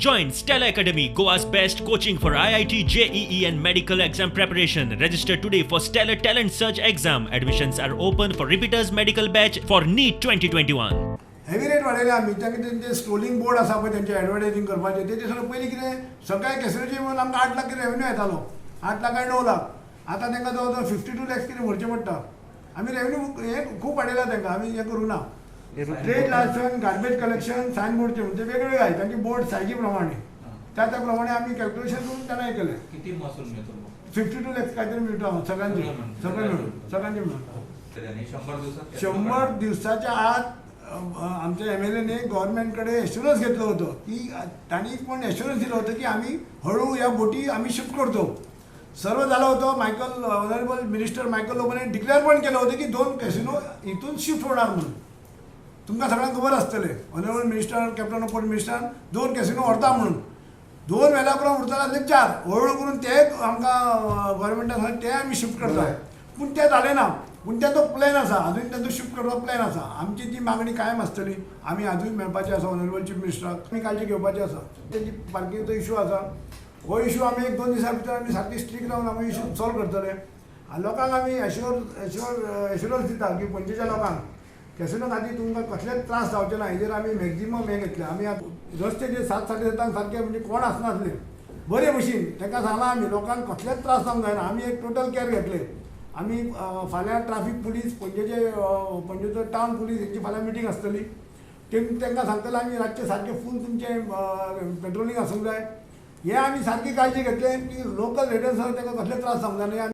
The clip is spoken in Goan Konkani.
Join Stella Academy, Goa's best coaching for IIT, JEE, and medical exam preparation. Register today for Stellar Talent Search exam. Admissions are open for repeaters medical batch for NEET 2021. Heavy rate वाडयले आमी. तांकां तेंचे स्क्रोलिंग बोर्ड आसा पळय, तेंचे एडवर्टायजींग करपाचें, तेजे सगळें. पयलीं कितें, सगळ्या कॅसिनोचे म्हणून आमकां 8 लाख कितें रेवेन्यू येतालो, 8 लाख आनी 9 लाख. आतां तांकां जवळ जवळ 52 लॅक्स कितें भरचें पडटा. आमी रेवेन्यू हें खूब वाडयला तांकां, आमी हें करूं ना. Trade licence, garbage collection, sign बोर्डचे म्हणजे वेगवेगळे आहे तांचे बोर्ड सायजी प्रमाणे, त्या त्या प्रमाणे आमी कॅल्क्युलेशन करून त्यांना हे केलें. किती महसूल मिळतो मग? 52 लॅक्स काहीतरी मिळतो सगळ्यांचे, सगळे मिळून, सगळ्यांचे मिळून. आणि 100 दिवसात? 100 दिवसाच्या आत आमच्या एमएलएने गव्हर्नमेंटकडे एश्युरन्स घेतलं होतं की त्यांनी पण एश्युरन्स दिलं होतं की आम्ही हळूहळू या बोटी आम्ही शिफ्ट करतो. सर्व झालं होतं. मायकल, ऑनरेबल मिनिस्टर मायकल लोबोने डिक्लेअर पण केलं होतं की दोन कॅसिनो इथून शिफ्ट होणार म्हणून. तुमकां सगळ्यांक खबर आसतलें, honourable minister, captain of port मिनिस्टरान दोन कॅसिनो व्हरता म्हणून. दोन व्हेल्या उपरांत उरताले आसले चार. हळूहळू करून ते आमकां गव्हर्मेंटान सांगलें, ते आमी शिफ्ट करता, पूण तें जालें ना. पूण तेंचो प्लॅन आसा, अजून तेंचो शिफ्ट करपाचो प्लॅन आसा. आमची ती मागणी कायम आसतली. आमी आजून मेळपाचे आसा ऑनरेबल चीफ मिनिस्टराक, आमी काळजी घेवपाची आसा. तेंची पार्किंगचो इशू आसा, हो इशू आमी एक दोन दिसां भितर आमी सारकी स्ट्रीक रावन आमी इशू सॉल्व करतले. आनी लोकांक आमी एश्योर एश्योर एश्योरन्स दिता की पणजेच्या लोकांक कॅसिनो खातीर तुमकां कसलेच त्रास जावचे ना. हेजेर आमी मॅक्झिमम हें घेतलें. आमी आतां रस्ते जे सात साडे सातांक सारके, म्हणजे कोण आसनासले बरे भशेन. तांकां सांगलां आमी, लोकांक कसलेच त्रास जावंक जायना. आमी एक टोटल केअर घेतले. आमी फाल्यां ट्राफीक पुलीस, पणजेचे पणजेचो टावन पुलीस हेंची फाल्यां मिटींग आसतली. ते तांकां सांगतले आमी, रातचे सारकें फूल तुमचें पेट्रोलिंग आसूंक जाय. हें आमी सारकी काळजी घेतले की लोकल रेडियन्साक तांकां कसले त्रास जावंक जायना.